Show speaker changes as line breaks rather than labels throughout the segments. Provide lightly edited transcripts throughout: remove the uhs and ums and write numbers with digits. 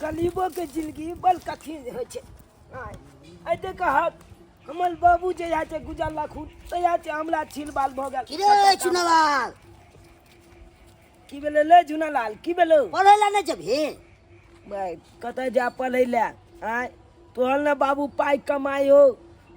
गरीबोके जिंदगी बड़ कठिन होइ छै। आँय, आइ देखहक हमर बाबू जहिया छै गुजरलखुन तहिया छै हमरा छील बाल भऽ गेल।
की रे चुनालाल?
की भेलै ले झुनालाल, की भेलौ?
पढ़ै लए नहि जेबही?
भाइ, कतऽ जा पढ़ै लए? आँय, तोहर ने बाबू पाइ कमाइ हो,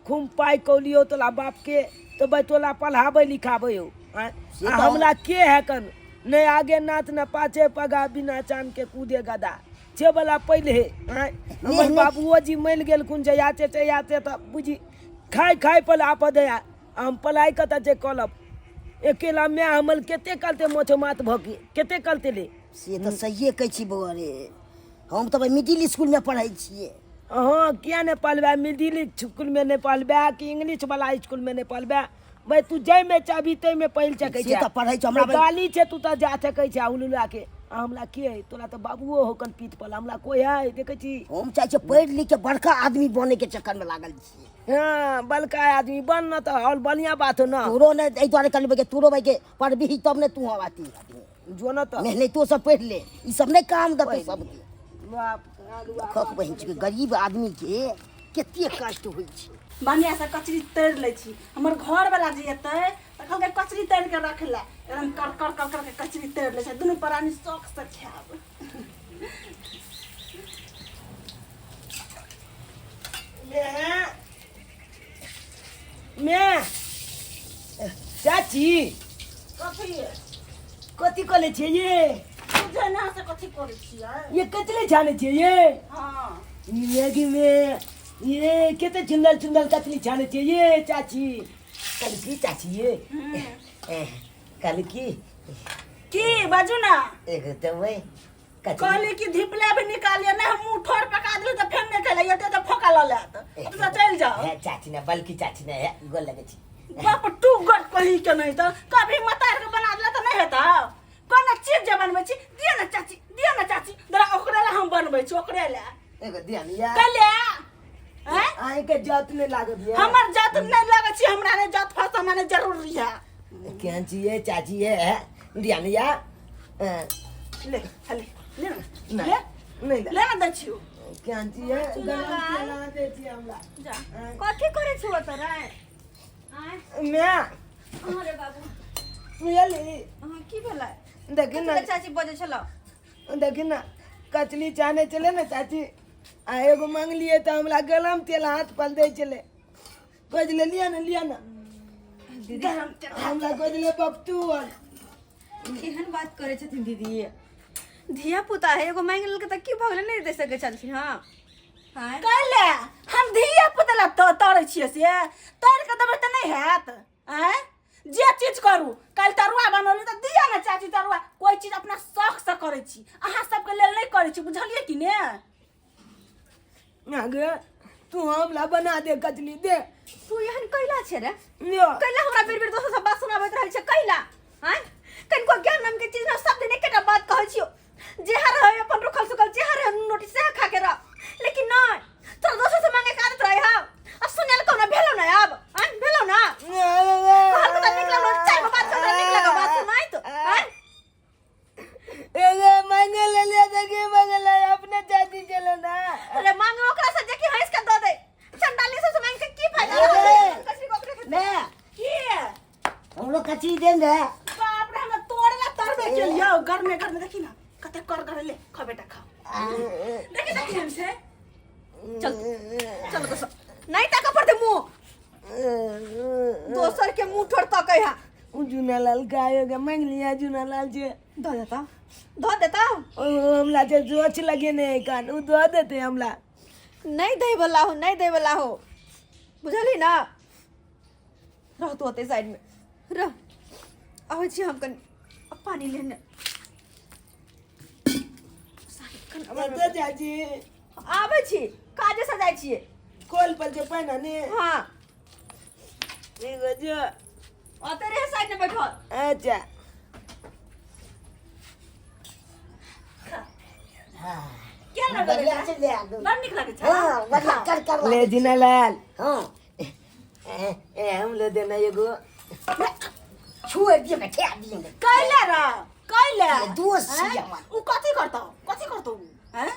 खूब पाइ कौली हो तोला बापके, तऽ भाइ तोला पढ़ाबै लिखाबै हो। आँय,
से
आ
तऽ
हमरा के है कन नहि आगे नाच न पाछे पगा, बिना चान के कूदे गदा छे वाला पहिले। आँय, हमर
नहि।
बाबुओ जी मरि गेलखुन जहिया छै तहिया छै तऽ बुझी खाय खाय पर आपद है। हम पढ़ाइ कतऽ छै कलब? अकेला माय हमर कते करते मोछ मात भऽ के कते करते ले।
से तऽ सहिए कहै छी बौआ रे, हम तऽ मिडिल स्कूलमे पढ़ै छियै।
हँ, किया नहि पढ़बै? मिडिल स्कूलमे नहि पढ़बै कि इंग्लिश वाला स्कूलमे नहि पढ़बै? भाय, तू जाहिमे चाहबी ताहिमे पढ़ि सकै
से
छै।
तऽ पढ़ै छै हमरा।
गाली छै, तू तऽ जा सकै छै उलुला के। आ हमरा के है? तोरा तऽ बाबुओ होकन पीठ पर, हमरा कोइ है? देखै छी,
हम चाहै छियै पढ़ि लिख के बड़का आदमी बने के चक्कर में लागल छियै।
हँ, बड़का आदमी बन न तऽ आओर बढ़िआँ बात हो न।
तोरो ने एहि दुआरे कहलियै कि तोरो भाई के पढ़बिही तब ने तू हम अथी आदमी।
जो न तऽ
मेहनतो से पढ़ि ले, ई सब नहि काम देतौ सबके।
बाप।
खक बहिन छै, गरीब आदमी के कते कष्ट होइ छै।
बढ़िआँ से कचरी तैर लै छी। हमर घरवला जे एतै तऽ कहलकै कचरी तैर के रख ले। एकदम कर कर कर कर के कचरी तैर लै छै, दुनू प्राणी शौक से खायब।
मैं चाची।
कथी?
कथी कले छियै ये?
बुझै ना से कथी करै छियै।
ये कचले छाने छियै ये?
हँ।
ये कि में ये कते सुंदर सुंदर कचली छाने छियै ये चाची। कल की चाची ये कल की
की बाजू ना?
एगो देबै कचली?
कहली कि धिपले भी निकालिए नहीं, हम मुँह ठोर पका दिली तऽ फेर नहीं खेले एते तऽ फोका लऽ लेत। अब तऽ चलि जाओ।
हे चाची ने, बल्कि चाची ने, हे गोल लगे छी।
बाप टू गट कही के नहीं तऽ कभी मतार के बना दिला तऽ नहीं हेतौ। कोनो चीज जे बनबै छी, दिअ ने चाची, दिअ ने चाची, जरा ओकरे ला हम बनबै छी, ओकरे ला।
एगो दिया ने यार।
कले हैं?
अहीं के जत नहीं लागत ये।
हमर जत नहीं लगै छी, हमरा नहीं जत फस, हमरा नहीं जरूरी है।
केहन छी ये चाची ये? हे दिया ने यार।
ले ले ले ना।
नहीं।
ले।
नहीं।
ले ना, दै छियौ।
केहन छी ये? गरम तेल लगा दै छी हमरा।
जा।
कथी करै छी ओतऽ रे? आँय?
मैं
अरे बाबू।
बुझली।
अहाँ की भेलै?
देखी ना।
कथी लए चाची बजै छलौ?
देखी ना, कचली चाने चले ने चाची, आ एगो मांगलिए तऽ हमरा गरम तेल हाथ पर दै छलै। कहै छलै लिअ ने, लिअ ने।
गरम तेल
हमरा कहै छलै बपतू।
केहन बात करै छथिन दीदी? धिया पुता है, एगो मांगि लेलकै तऽ की भऽ गेलै? नहि दे सकै छलखिन? हँ आँय?
कैले हम धिया पुता ला तरै छियै, से तर के देबै तऽ नहि हैत। आँय, जे चीज करू, काल्हि तरुआ बनौली तऽ दिअ ने चाची तरुआ। कोइ चीज अपना शौक से करै छी, अहाँ सबके लेल नहि करै छी, बुझलियै कि ने?
गे, तू हमरा बना दे कचली दे।
तू एहन कैला छै रे?
यो।
कैला हमरा बेर बेर दोसर सब बात सुनाबैत रहै छै? कैला आँय? कनिको ज्ञान नाम के चीज ना। सब दिन एकेटा बात कहै छियौ, जेहा रहे अपन रुखल सुखल, जेहा रहे नून रोटी सेहा खा के रह। लेकिन नहीं, तोरा दोसर से मांगे के आदत रहे। हाँ, आ सुनल कोनो भेलो ना आब? आँय, भेलो ना? कहल के तऽ निकलल चारि गो बात सुन, निकल गो बात सुनाई तो आँय?
एगो मांगे ले लिया तो की मांगे ले अपने चाची चलो ना।
अरे मांगे ओकरा से जे कि हंस के दऽ दे। चंडाली से मांग के की फायदा?
ए!
कचरी को ओकरे खेतै।
ने
की?
हमरो कचरी देन रे।
बाप रे, हमरा तोड़े ला तरबे के लियो गरमे गरमे। देखी ना कते कर कर। ले खा बेटा, खा। देखी देखी, हम से
चल चल दोसर नहीं ताका पड़ते मुंह, दोसर के मुंह ठोर तकै हा।
उ जूनालाल गाय होगा मांग लिया जूनालाल जे।
धो देता, धो देता।
ओ हमला जे जोच लगे ने कान, उ दो देते हमला।
नहीं दै वाला हो, नहीं दै वाला हो, बुझली ना? रह तू ओते साइड में रह, आबै छी हम कनि अब पानी लेने।
कतऽ चाची?
आबै छी, काजे से जाइ छियै।
कल पर जे पानि ने।
हाँ।
एगो जो
ओते रहे साइड में बैठल।
अच्छा।
के लगै?
बढ़िया छै ले आगू।
बड़ नीक लगै छै।
हाँ, बढ़िया कर कर।
ले जूनालाल।
हाँ।
ए ए, हम ले देना एगो।
छुए दिए के ठेक दिए।
कैले रे, कैले?
दोस्त छी
हैं?
हमर।
उ कथी करतौ, कथी करतौ उ हैं?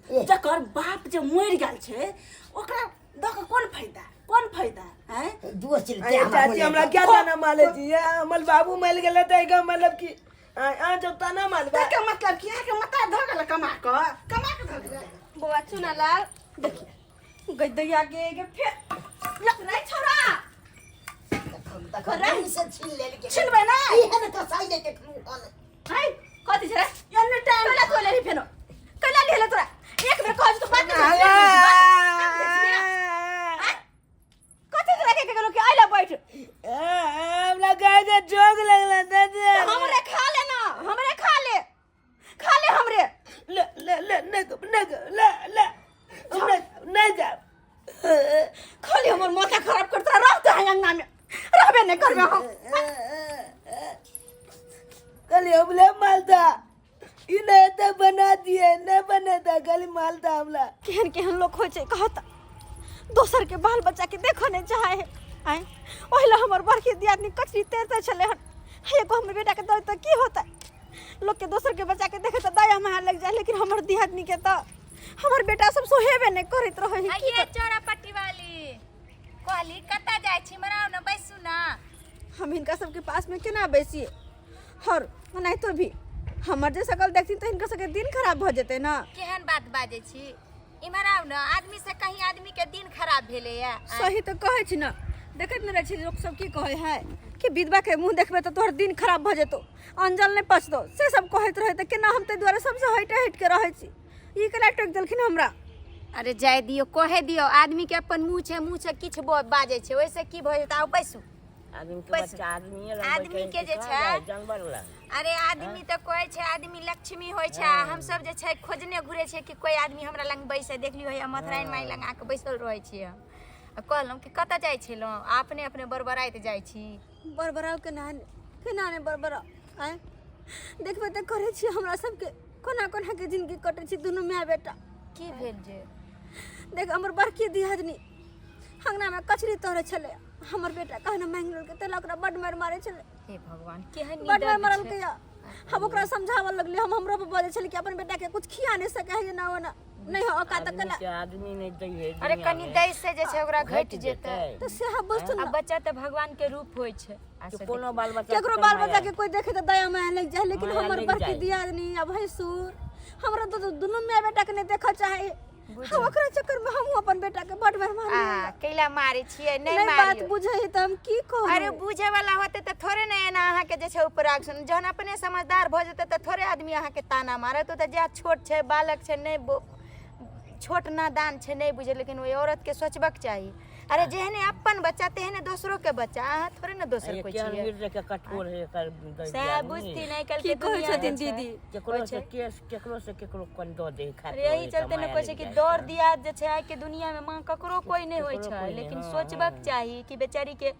जकर बाप जे मरि गेल छै ओकरा दऽ कऽ कोन फायदा कोन फायदा आँय
दुओ चलते
अरे चाची हमरा क्या ताना मारे छी ये हमर बाबू मर गेलै तऽ एकर मतलब की आ आ जब ताना मारबा
ताहिके मतलब कि अहाँके माता धऽ गेल कमा कऽ कमा कऽ धऽ गेल
बौआ चुना लाल देखिए गदैया के के फेर नहीं छोड़ा
तखन से छीन लेल
छिनबै ने
इहे ने कसाई जे देखलू हन
हाय कथी छै रे
एनी टाइम
कैला तोले रही फेनो कैला लेले तोरा एक बेर कहै छी तो बात नहीं कथी तोरा के गेलो कि आइला बैठ
हमरा गाय के जोग लगला दादी
हमरे खा ले ना हमरे खा ले खा ले हमरे
ले ले ले नहीं नहीं ले ले हमरा नहीं जा
खाली हमर माथा खराब कर तोरा रहते हैं अंगना में रहबे नहीं करबे हम
कल हमला मालदा ई नहीं तो बना दिए नहीं बने था खाली मालदा हमला
केहन केहन लोग होइ छै कहत दोसर के बाल बच्चा के देखऽ नहि चाहे है आँय ओहि लए हमर बड़की दियादनी कचरी तैरते छलै हन हे एगो हमर बेटाके दऽ तऽ की होतै लोकके दोसरके बच्चाके देखे तऽ दया माया लागि जाइ लेकिन हमर दियादनी के तऽ हमर बेटा सब सोहेबे नहि करैत रहै है की
आइए चौरा पट्टी वाली कहली कतऽ जाइ छी मराउ ने बैसू ने
हम हिनका सबके पासमे केना बैसिए और ओनाहितो भी हमर जे शकल देखथिन तऽ हिनका सबके दिन खराब भऽ जेतै ने
केहन बात बाजै छी इम्हर आउ ने आदमी से कहीं आदमी के दिन खराब भेलैया
सही तऽ कहै छी ने देखैत नहि रहै छी लोक सब की कहै है कि विधवा के मुँह देखबै तऽ तोहर दिन खराब भऽ जेतौ अंजल नहि पचतौ से सब कहैत रहै तऽ केना हम ताहि दुआरे सबसँ हटि हटि के रहै छी ई केना टोकि देलखिन हमरा
अरे जाय दियौ कहे दियौ आदमी के अपन मुँह छै मुँह से किछु बाजै छै ओहिसँ की भऽ जेतै आउ बैसू
आदमी के
बैसू।
बच्चा आदमी
आदमी के जे छै
जानवर लग
अरे आदमी तऽ कहै छै आदमी लक्ष्मी होइ छै आ हमसब जे छै खोजने घुरै छै कि कोइ आदमी हमरा लग बैसे देखलियो हैया मथराइन माइ लग आके बैसल रहै छियै हम आ कहलहुँ कि कतऽ जाइ छलहुँ आ अपने अपने बड़बड़ाइत जाइ छी
बड़बड़ाउ केना ने केना ने बड़बड़ाउ आँय देखबै तऽ करै छी हमरा सबके कोना कोना के जिंदगी कटै छी दुनू माय बेटा
की भेल जे
देख हमर बड़की दियादनी अंगनामे कचरी तोड़ै छलै हमर बेटा कहने मांगि लेलकै तै लए ओकरा बड्ड मारि मारै छलै
हे भगवान केहन
बड्ड मारि
निदर्द
मारलकै
छै
या हम ओकरा समझाबऽ लगलियै हम हमरो पर बजै छलै कि अपन बेटाके कुछ खिया नहि सकै है एना ओना नहि हो औकात
आदमी
केला
के आदमी नहि दै है
अरे कनि दै से जे छै ओकरा घटि जेतै
तऽ सएह बुझतु
आ
ने
बच्चा तऽ भगवान के रूप होइ छै आ से
कोनो बाल बच्चा
केकरो बाल बच्चा के कोई देखे तऽ दया माया लागि जाए लेकिन
माया
हमर
लागि
बड़की
जाए।
दियादनी आ भैंसुर हमरा तऽ दुनू माय बेटा के नहि देखऽ चाहे हम ओकरा चक्कर में हमहूँ अपन बेटा के बड मार
आ
मारलियै
कैला मारै छियै नहि
नहि बात
मारियौ
बुझै है तऽ हम की कहू
अरे बुझे वाला होते तऽ थोड़े ने एना अहाँके जे छै उपराग सुन जहन अपने समझदार भऽ जेतै तऽ थोड़े आदमी अहाँके ताना मारत ओ तऽ जा छोट छै बालक छै नहि छोट नादान छै नहि बुझे लेकिन ओहि औरतके सोचबाक चाही अरे जेहने अपन बच्चा तेहने दोसरो के बच्चा अहाँ थोड़े ने दोसर कोइ
केहन
छियै
गिर के कठोर है एकर दै
सएह
दियादनी।
बुझथिन आइ काल्हि
की
के
कहै
दुनिया
छथिन
जे छै।
दीदी
केकरो से केस केकरो से केकरो कन दऽ दे खातिर
अरे यही चलते ने कहै छै कि दौड़ दियाद जे छै आइ के दुनिया में माँ ककरो कोई नहि होइ
ककरो
छै
कोइ नहि,
लेकिन
हँ,
सोचबाक
हँ।
चाही कि बेचारी के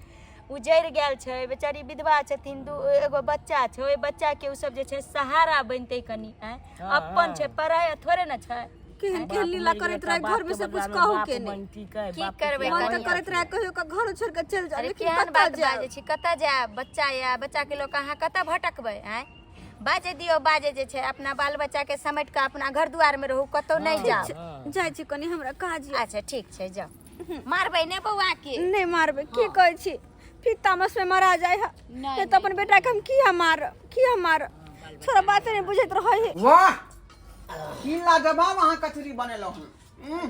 उजड़ि गेल छै बेचारी विधवा छथिन दू एगो बच्चा छै ओहि बच्चा के ओ सब जे छै सहारा बनतै कनि आँय
हँ,
अपन छै
हँ।
पराया थोड़े ने छै
केहन केहन लीला करैत रहे घर में से कुछ कहू के नहि
की करबै
मन तऽ
कनिया?
करैत रहे कहियो के घर छोड़ के चलि जाउ
अरे
लेकिन
केहन
कतऽ
बात
जाउ
बाजै छी कतऽ जायब बच्चा यऽ बच्चाके लोक अहाँ कतऽ भटकबै आँय बाजे दियौ बाजे जे छै अपना बाल बच्चाके समेट कऽ अपना घर दुआरमे रहू कतहु नहि जाउ
जाइ छी कनि हमरा काज यऽ
अच्छा ठीक छै जाउ मारबै ने बौआ के
नहि मारबै की कहै छी फिर तामस में मारा जाय है नहीं तऽ अपन बेटा के हम किया मारब किया मारब छोरा बाते नहि बुझैत रहै है
वाह की लाजवाब अहाँ कचरी बनेलहुँ हँ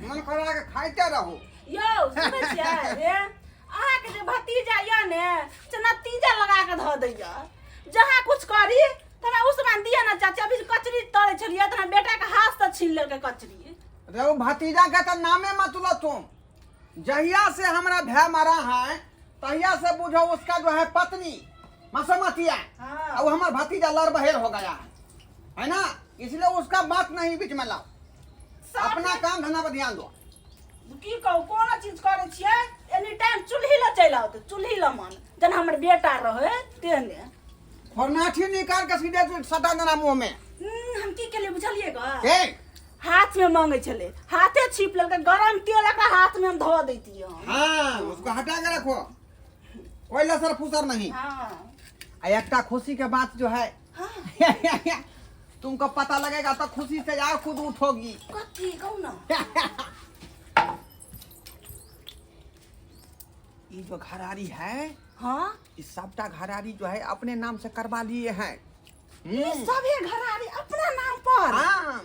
मन करा के खाइते रहू
यौ सुनै छियै रे अहाँके जे भतीजा यऽ ने से नतीजा लगा कऽ धऽ दैया जहाँ कुछ करी तोरा उस मान दिया ना चाची अभी कचरी तरै छलियै तोरा बेटाके हाथसँ छीन लेलकै कचरी
रे ओ भतीजा के तऽ नामे मत लो तुम जहिया से हमरा भाई मरा है तहिया से बुझो उसका जो है पत्नी मसमतिया
हाँ।
और हमार भतीजा लड़ बहेर हो गया है है ना इसलिए उसका बात नहीं बीच में लाओ अपना काम धंधा पर ध्यान दो
की कहू कोनो चीज करै छियै एनी टाइम चूल्ही लग चलि आओत चूल्ही लग मन जेना हमर बेटा रहै तेहने
खोरनाठी निकाल के सीधे सटा देना मुंह में
हम की केलियै बुझलियै ग
के
हाथ में मांगे छलै हाथे छिप लेलकै गरम तेल एकरा हाथ में हम धऽ दैतियै हम
हाँ उसको हटा के रखो कोई लसर फुसर नहीं
हाँ
आ एकटा खुशी के बात जो है तुमको पता लगेगा तो खुशी से यार खुद उठोगी।
कथी कहू ना।
ये जो घरारी है,
हाँ,
इस सबटा घरारी जो है अपने नाम से करवा लिए हैं।
ई सभे घरारी अपना नाम पर।
हाँ,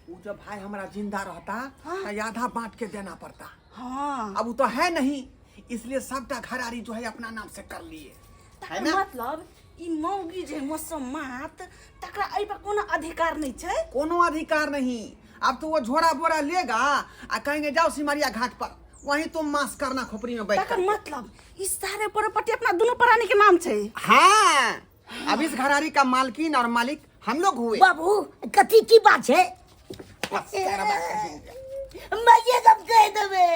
वो जब भाई हमारा जिंदा रहता,
हाँ।
तो आधा बांट के देना पड़ता।
हाँ,
अब वो तो है नहीं, इसलिए सबटा घरारी जो है अपना नाम से कर लिए है
तकर
ना।
मतलब ई मौगी जे मसमात तकरा एहि पर कोनो अधिकार नहीं छै।
कोनो अधिकार नहीं। अब तो वो झोरा बोरा लेगा आ कहेंगे जाओ सिमरिया घाट पर, वहीं तुम मांस करना खोपड़ी में बैठ
तकर
कर।
मतलब ई सारे प्रॉपर्टी अपना दुनू प्राणी के नाम छै।
हाँ, अब इस घरारी का मालकिन और मालिक हम लोग हुए।
बाबू कथी की बात छै?
बस, तेरा बात कहेंगे।
माइये सब कह देबे।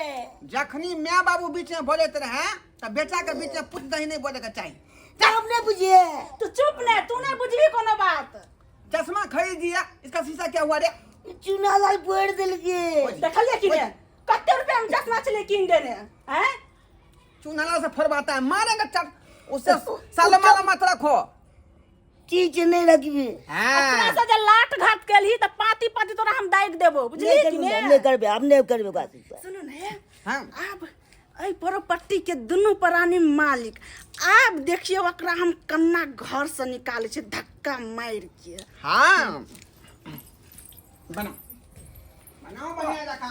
जखनी my बाबू बीच में बोलते रहे तो बेटा के बीच में पुत दही नहीं बोले के चाहिए।
तऽ हम नहीं बुझिए।
तू चुप ने, तू नहीं बुझबी कोनो बात।
चश्मा खरीद दिया, इसका शीशा क्या हुआ रे?
चूना लाल फोड़ देलके।
देखलिए कि ने कते रुपया में चश्मा छले कीन देने हैं?
चूनाला से फरवाता है, मारेंगे चट उससे। साला माला मत रखो।
चीज नहीं रखबी।
हाँ।
अपना से जे लाट घाट केलही त पाती पाती तोरा हम दागि देबो, बुझलिए
नहीं
कि
करबे,
ने?
नहीं करबे, हम नहीं करबे बात।
सुनू ने।
हाँ।
आब एहि प्रॉपर्टी के दुनू प्राणी मालिक। आब देखियौ ओकरा हम कन्ना घर से निकालै छै धक्का मारि के।
हाँ, बनाओ बनाओ बढ़िया रखा।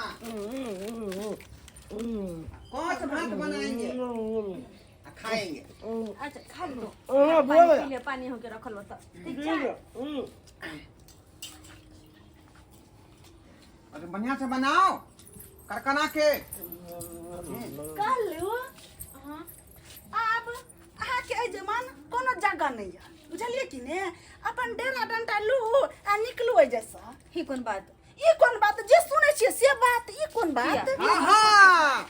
कौन से भात बनाएंगे आ खाएंगे?
अच्छा खा लो, पानी पी ले, पानी होके रखल बता।
अरे बढ़िया से बनाओ करकना के।
कहलू आब अहाँके एहि जमान कोनो जगह नहीं है, बुझलिए कि ने? अपन डेरा डंटा लू आ निकलू एहि जैसा।
ही कोन बात?
ई कोन बात? जे सुनै छियै से बात, ई कोन बात?
हाँ,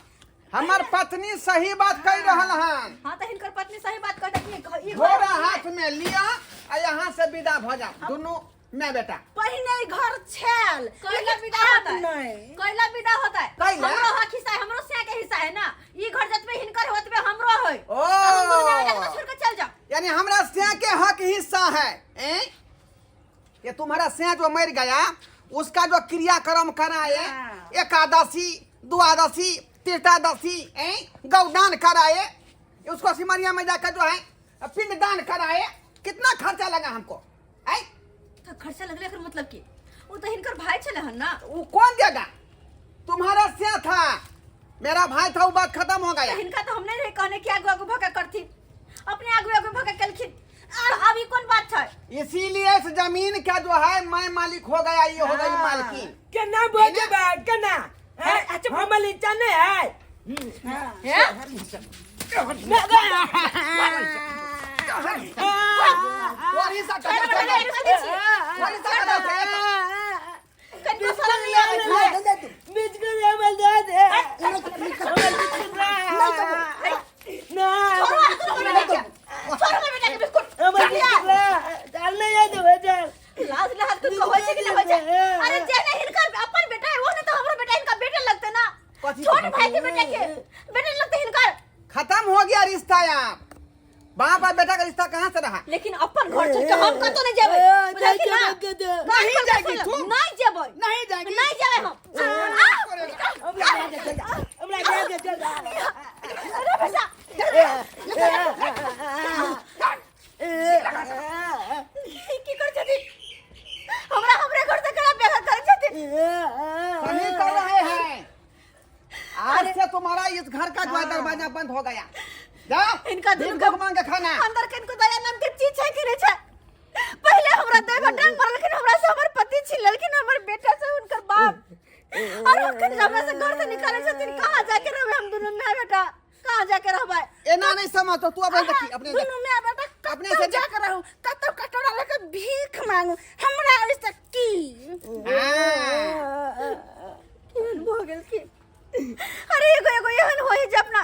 हमर पत्नी सही बात कह रहल हन।
हाँ, तऽ हिनकर पत्नी सही बात कहता कि ई
घोड़ा हाथ में लिया आ यहाँ से विदा भ जा दोनों मैं बेटा।
पहिने ई घर छेल,
कैला
लेकिन
विदा
आब
होता है?
नहीं।
कैला विदा होता है?
कैला?
हमरो हक हिस्सा है, हमरो सिया के हिस्सा है ना। ई घर जतबे हिनकर है ओतबे हमरो है।
ओ।
तऽ हम दुनू बेटा के छोड़ के चल जाओ।
यानी हमरा सिया के हक हिस्सा है, ए? ये तुम्हारा सिया जो मर गया उसका जो क्रियाक्रम कराए,
हाँ।
एकादशी द्वादशी तीर्थादशी, ए? गौदान कराए, उसको सिमरिया में जाकर जो है पिंडदान कराए, कितना खर्चा लगा हमको, ए?
तऽ खर्चा लगले एकर मतलब की? ओ तऽ हिनकर भाई छले हन ना।
वो कौन देगा? तुम्हारा सिया था, मेरा भाई था, वो बात खत्म हो
तऽ
गया।
हिनका तऽ हम नहीं रहे कहने कि आगू आगू भका करथिन, अपने आगू आगू भका केलखिन। आर अब ई कोन बात छै?
इसीलिए इस जमीन का जो है मैं मालिक हो गया, ये हो गई मालकिन।
केना बजबै केना? हमर इच्छा नहीं है।
हैं?
और हिस्सा कटा से, और हिस्सा कटा से।
कनिको शरम नहि आबै छै?
बिस्कुट हमर दे दे, हमर बिस्कुट ना।
छोड़ो हमर बेटा के, छोड़ो हमर बेटा के बिस्कुट।
हमर बिस्कुट ला, चल नहीं जाए देबै चल।
लाज लहाज कुछ होइ छै कि नहि होइ छै? अरे जे नहि हिनकर अपन बेटा है वो ने तो हमरो बेटा हिनका बेटे लगते ना।
कथी?
छोट भाई के बेटा के बेटे लगते हिनकर।
खत्म हो गया रिश्ता यार, बाप और बेटा का रिश्ता कहाँ से रहा?
लेकिन अपन घर छोड़ के हम कतौ नहीं जेबै, बुझलखिन ना?
नहीं जाएगी तुम।
नहीं जेबै,
नहीं जाएगी।
नहीं जेबै हम।
हमरा दे दे चल।
अरे पैसा की कर छथिन? हमरा हमरे घर से करा बेघर करै छथिन।
सही कर रहे हैं। आज से तुम्हारा इस घर का जो है दरवाजा बंद हो गया। जाओ
इनका
दिन
दुर्गा-
भूख मांग के खाना।
अंदर किनको दया नाम के चीज छै कि नहीं छै? पहले हमरा देह डांग मारलखिन, हमरा से हमर पति छीन लेलखिन, हमर बेटा से हुनकर बाप, और अखन हमरा से घर से निकाले छथिन। कहाँ जाके रहबै हम दुनू my बेटा? कहाँ जाके रहबै?
एना नहीं समझ तो तू अपने देखी, अपने देख।
दुनू my बेटा
अपने
कतौ
से
जाके रहू, कतौ कटोरा लऽ के भीख मांगू, हमरा ओहिसँ की?
हाँ।
केहन भऽ गेलखिन? अरे एगो एगो एहन होइ जे अपना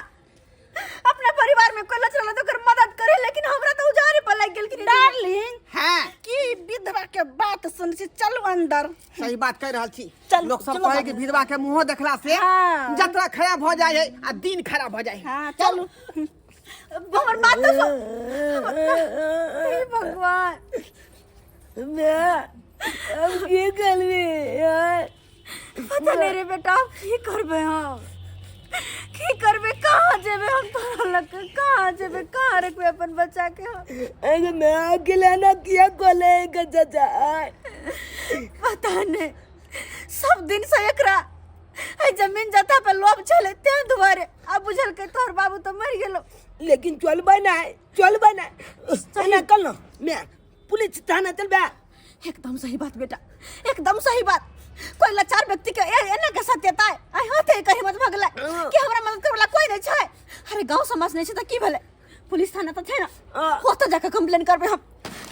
अपना परिवार में कोई लचरल तो ओकर मदद करे, लेकिन हमरा तो उजारे पर लागि गेलखिन।
डार्लिंग,
हाँ,
की विधवा के बात सुन छी, चलू अंदर।
सही बात कह रहल छी।
चल,
लोग सब
चलो
कहे कि विधवा के मुंहो देखला से
हाँ।
जतरा खराब हो जाए है आ दिन खराब हो जाए है।
हाँ चलू।
हमर बात तो सुन। हे भगवान।
मैं अब की करबे यार?
पता नहीं रे बेटा, अब की करबे हम, की करबे, कहाँ जेबे हम तोरा लग के, कहाँ जेबे, कहाँ रखबे अपन बच्चा के हम?
अरे मैं अकेला ना किया कोले के चाचा?
पता नहीं, सब दिन से एकरा ए जमीन जथा पे लोभ छले, तें दुआरे अब बुझल के तोहर बाबू तो मर गेलो।
लेकिन चलबै ना, चलबै ना, एना कल ना मैं पुलिस थाना चलबै।
एकदम सही बात बेटा, एकदम सही बात। कोई लाचार व्यक्ति के एना के सत्यता है आई होते कहीं मत भगला कि हमरा मदद करे वाला कोई नहीं छै। अरे गांव समाज नहीं छै त की भेलै, पुलिस थाना त छै ना, ओतऽ जाके कंप्लेन करबै हम।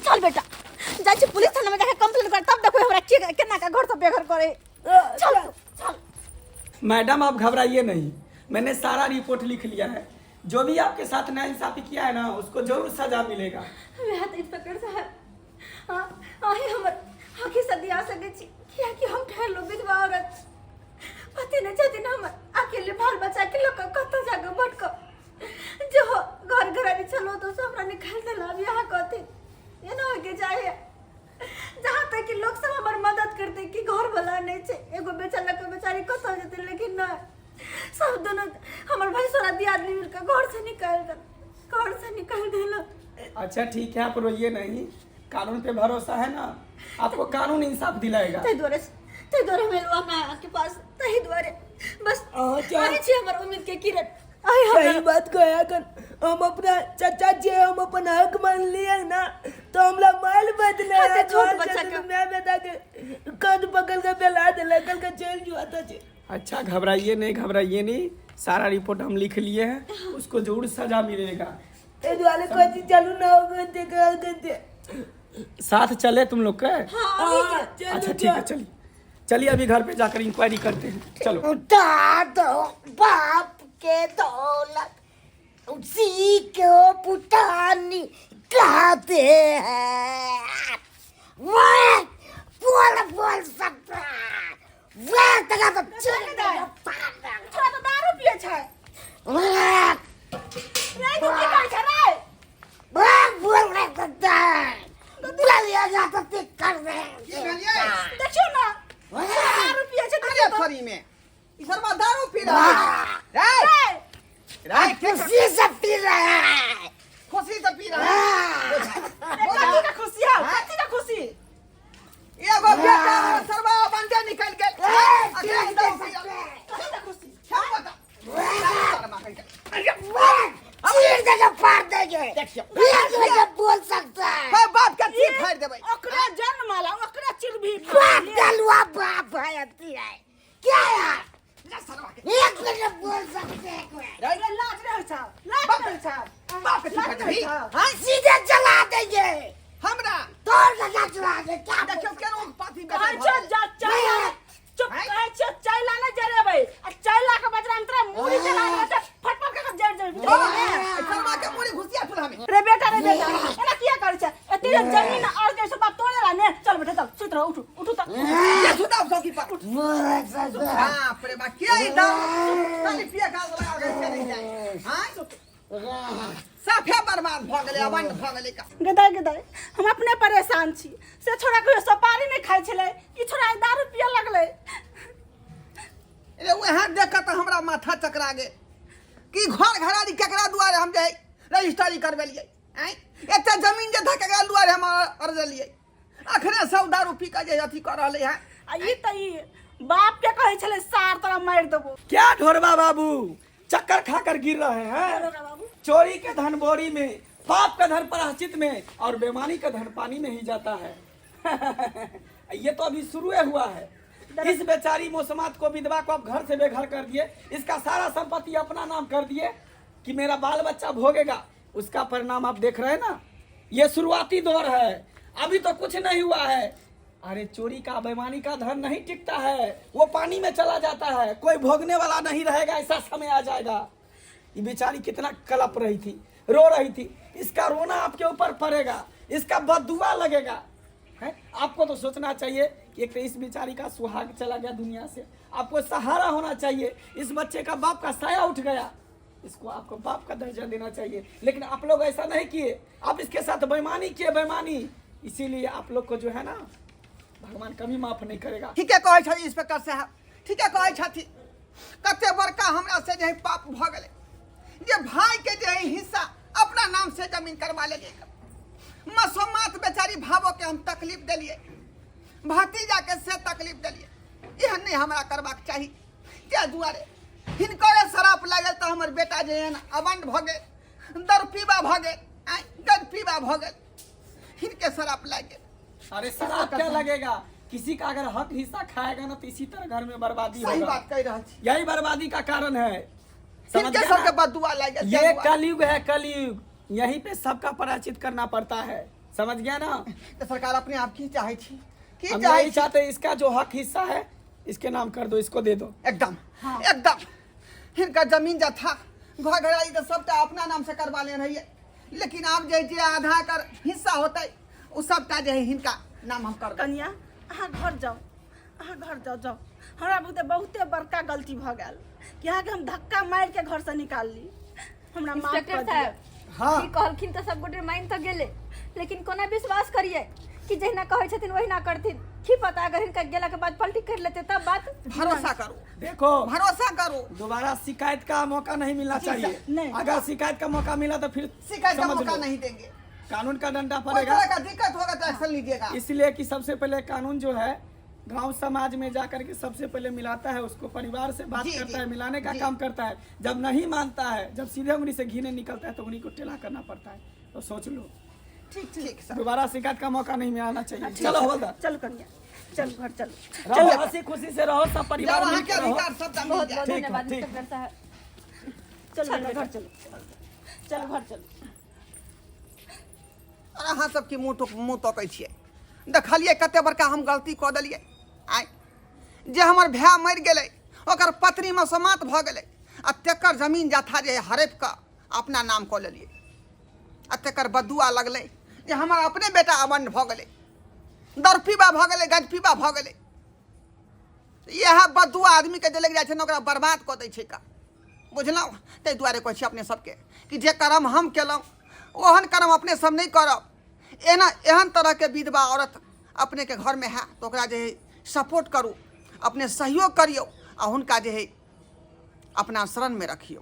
चल बेटा, जाइ छी पुलिस थाना में जाके कंप्लेन कर, तब देखबै हमरा के केना के घर से बेघर करे। चल तू, चल।
मैडम आप घबराइए नहीं, मैंने सारा रिपोर्ट लिख लिया है। जो भी आपके साथ नाइंसाफी किया है ना, उसको जरूर सजा मिलेगा।
वएह तऽ इंस्पेक्टर साहब, हाँ, अहीं हमर आँखि से दिया सकै छी, कियाकि हम ठहरलहुँ विधवा औरत, पति नहि छथिन हमर, अकेले बाल बच्चा के लऽ कऽ कतऽ जाकऽ भटकब। जो घर घरारी छलहुँ तऽ से हमरा निकालि देलक, आब इएह कहथिन एना होइके चाही। जहाँ तक कि लोक सब हमर मदद करतै कि घरवला नहि छै, एगो बेचा लऽ कऽ बेचारी कतऽ जेतै, लेकिन नहि, सब दुनू हमर भैंसुर दियादनी मिलकऽ घर से निकालि देलक, घर से निकालि देलक।
अच्छा ठीक है, आप रोइए नहीं, कानून पे भरोसा है ना आपको, कानून इंसाफ दिलाएगा।
ताहि दुआरे हम एलहुँ हमरा अहाँके पास, ताहि दुआरे बस।
अहाँ
अहीं छी हमर उम्मीद के किरण, अहीं हमरा।
सही बात कहे अगर हम अपना चाचा जी, हम अपन हक मान लिए ना तो हमरा माल बदले।
हाँ, ते छोट बच्चा के।
मैं बेटा के कान पकड़ के बेला दे, कल के चल जुआ था जी।
अच्छा घबराइए नहीं, घबराइए नहीं, सारा रिपोर्ट हम लिख लिए हैं, उसको जरूर सजा मिलेगा।
ए दुआरे कोची चालू ना हो गए गए।
साथ चले तुम लोग के?
हाँ, चलो।
अच्छा ठीक है, चलिए चलिए, अभी घर पे जाकर इंक्वायरी करते हैं, चलो।
उठा दो बाप के दौलत, उसी को पुटानी कहते हैं। वह बोल बोल सकता है, वह तक तो चल।
छोरा तऽ दारू पिए छै।
वह
रे, तू की करै छै रे?
वह बोल नहीं सकता है, बोलिए जाता कर दे।
की भेलियै?
देखियौ ने, दारू पिए छै।
अरे
देखियौ तऽ।
थोड़ी में ई सरवा दारू पी रहा है। रे रे,
खुशी से पी रहा है।
खुशी से पी रहा है।
रे, कथी के खुशी हौ, कथी के खुशी?
एगो बेटा हमर सरवा बंदे निकल गेल, अखन दारू पी रहल है।
कथी के खुशी?
क्या बता सरवा कहि के।
चीर देके फाड़ देंगे।
देखियौ।
एक बजे बोल सकता है।
हे, बाप के चीर फाड़ि देबै।
ओकरा जन्म आला, ओकरा चिरभी।
बाप डलुआ बाप है, अति है क्या यार?
ले सरवा के।
एक बजे बोल सकते हैं कोई?
रे,
रे, लाज नहि होइ छौ, लाज नहि होइ छौ?
बाप के चीर फाड़ि देबही?
हाँ, सीधे जला देंगे।
हमरा
तोड़ के जला दे क्या?
देखियौ केना पाथी बेटा
कहै
भऽ
छियौ
गेलै।
जा चैला, चुप।
हैं?
कहै छियौ चैला नहि जरेबै आ चैला के बदला मे तोरा मुड़ी जला देबै तऽ फटफट के जरि जेबै।
हाँ, सरवा के मुड़ी घुसिया चूल्हा में।
रे बेटा, रे बेटा, एना किया करै छै? एते जे जमीन और जे सब बाप तोड़े ला ने। चल बेटा, चल, सुति रह, उठू, उठू तऽ।
ये सुताब चौकी पर। बाप रे बाप, के ई दारू खाली पिए खा लगा के चली जाए। हाँ, साफे बर्बाद भऽ गेलै, अबंड भऽ गेलै का।
गदाय गदाय, हम अपने परेशान छी। से छोड़ा कहियो सुपारी नहि खाइ छलै, ई छोड़ा आइ दारू पिए लगलै।
रे, वएह देख कऽ तऽ हमरा माथा चकरा गेल कि घर घरारी केकरा दुआरे हम जे रजिस्ट्री करबेलियै आँय, एते जमीन जे था केकरा दुआरे हम अरजलियै? अखने सब दारू पी कऽ जे अथी कऽ रहलै है।
आ ई तऽ ई बाप के कहै छलै, सार तोरा मारि देबो।
क्या ढोरबा बाबू, चक्कर खाकर गिर रहे हैं?
बाबू।
चोरी के धन बोरी में, पाप का धन प्रायश्चित में और बेमानी का धन पानी में ही जाता है। ये तो अभी शुरू हुआ है। इस बेचारी मोसमात को, विधवा को आप घर से बेघर कर दिए, इसका सारा संपत्ति अपना नाम कर दिए कि मेरा बाल बच्चा भोगेगा। उसका परिणाम आप देख रहे हैं ना। ये शुरुआती दौर है, अभी तो कुछ नहीं हुआ है। अरे, चोरी का बेईमानी का धन नहीं टिकता है, वो पानी में चला जाता है, कोई भोगने वाला नहीं रहेगा, ऐसा समय आ जाएगा। ये बेचारी कितना कलप रही थी, रो रही थी, इसका रोना आपके ऊपर पड़ेगा, इसका बददुआ लगेगा है। आपको तो सोचना चाहिए कि एक तो इस बेचारी का सुहाग चला गया दुनिया से, आपको सहारा होना चाहिए। इस बच्चे का बाप का साया उठ गया, इसको आपको बाप का दर्जा देना चाहिए, लेकिन आप लोग ऐसा नहीं किए। आप इसके साथ बेईमानी किए, बेईमानी। इसीलिए आप लोग को जो है ना भगवान कभी माफ नहीं करेगा।
ठीके कहै छथिन इंस्पेक्टर साहब, ठीके कहै छथिन। कते बड़का हमरा से जे है पाप भऽ गेलै जे भाई के जे है हिस्सा अपना नाम से जमीन करवा लेलियै। मसोमात बेचारी भावो के हम तकलीफ देलियै, भतीजा के से तकलीफ देलियै। एहन नहि हमरा करबाक चाही। ताहि दुआरे हिनकरे श्राप लागल तऽ हमर बेटा जे एहन अबंड भऽ गेल, दरपीबा भऽ गेल, आँय गदपीबा भऽ गेल, हिनके श्राप लागि गेल।
अरे शराब क्या लगेगा, किसी का अगर हक हिस्सा खाएगा ना तो इसी तरह घर में बर्बादी
सही
होगा।
बात कहि रहल छी।
यही बर्बादी का कारण है। समझ
हिनके
गया
सबके
ना?
बदुआ लागि गेल।
ये
ताहि दुआरे।
कलयुग है, कलयुग, यहीं पे सबका पराजित करना पड़ता है। समझ गया ना?
तऽ सरकार अपने आप की चाहै छी, की
हम
चाहै
यही
छी?
चाहते हैं, इसका जो हक हिस्सा है इसके नाम कर दो, इसको दे दो।
एकदम एकदम हिनकर जमीन जथा घर घरारी तऽ सबटा अपना नाम से करवा लेने रहियै, लेकिन आब जे जे आधा कर हिस्सा होतै ओ सबटा जे है हिनका नाम हम कर देबै।
कनिया अहाँ घर जाउ, अहाँ घर जाउ, जाउ। हमरा बुते बहुते बड़का गलती भऽ गेल कि अहाँके हम धक्का मारि के घरसँ निकालली। हमरा माफ
इंस्पेक्टर
कऽ दिअ।
साहब
हाँ।
की कहलखिन तऽ सब गोटे मानि तऽ गेलै, लेकिन कोना विश्वास करियै कि जहिना कहै छथिन ओहिना करथिन? की पता अगर हिनका गेला के बाद पलटी कर लेते तब बात।
भरोसा करू,
देखो
भरोसा करू,
दोबारा शिकायत का मौका नहीं मिलना चाहिए।
नहीं।
अगर शिकायत का मौका मिला तो फिर
शिकायत का
समझ
मौका
लो,
नहीं देंगे,
कानून का डंडा
कोई
पड़ेगा।
तरह का दिक्कत होगा तो एक्शन लीजिएगा।
इसलिए कि सबसे पहले कानून जो है गांव समाज में जाकर के सबसे पहले मिलाता है उसको, परिवार से बात
जी,
करता
जी,
है, मिलाने का
जी।
काम करता है। जब नहीं मानता है, जब सीधे उंगली से घी नहीं निकलता है तो उंगली को टेढ़ा करना पड़ता है। तो सोच लो,
ठीक
ठीक सर,
दोबारा शिकायत का मौका नहीं मिलना चाहिए। चलो हवलदार,
चलू कनिया, चलू घर चलू,
रहो हंसी खुशी से रहो, सब परिवार
जब अहाँके
मिलके रहो।
अधिकार सबटा मिल
बहुत
जायत।
बहुत
ठीक है,
धन्यवाद
ठीक है।
इंस्पेक्टर साहब।
चलू बेटा, घर चलू, चलू घर चलू।
और अहाँ सबके मुँह टोक मुँह तकै छियै, देखलियै कते बड़का हम गलती कऽ देलियै। आँय जे हमर भाय मरि गेलै, ओकर पत्नी मसोमात भऽ गेलै, आ तेकर जमीन जथा जे हड़पि कऽ अपना नाम कऽ लेलियै, आ तेकर बदुआ लगलै जे हमर अपने बेटा अबंड भऽ गेलै, दरपीबा भऽ गेलै, गजपीबा भऽ गेलै। इएह बदुआ आदमीके जे लागि जाइ छै ने ओकरा बर्बाद कऽ दै छै का, बुझलहुँ? ताहि दुआरे कहै छी अपने सबके कि जे कर्म हम केलहुँ ओहन कर्म अपने सब नहि करब। एना एहन तरहके विधवा औरत अपनेके घरमे है तऽ ओकरा जे है सपोर्ट करू, अपने सहयोग करियौ आ हुनका जे है अपना शरणमे रखियौ।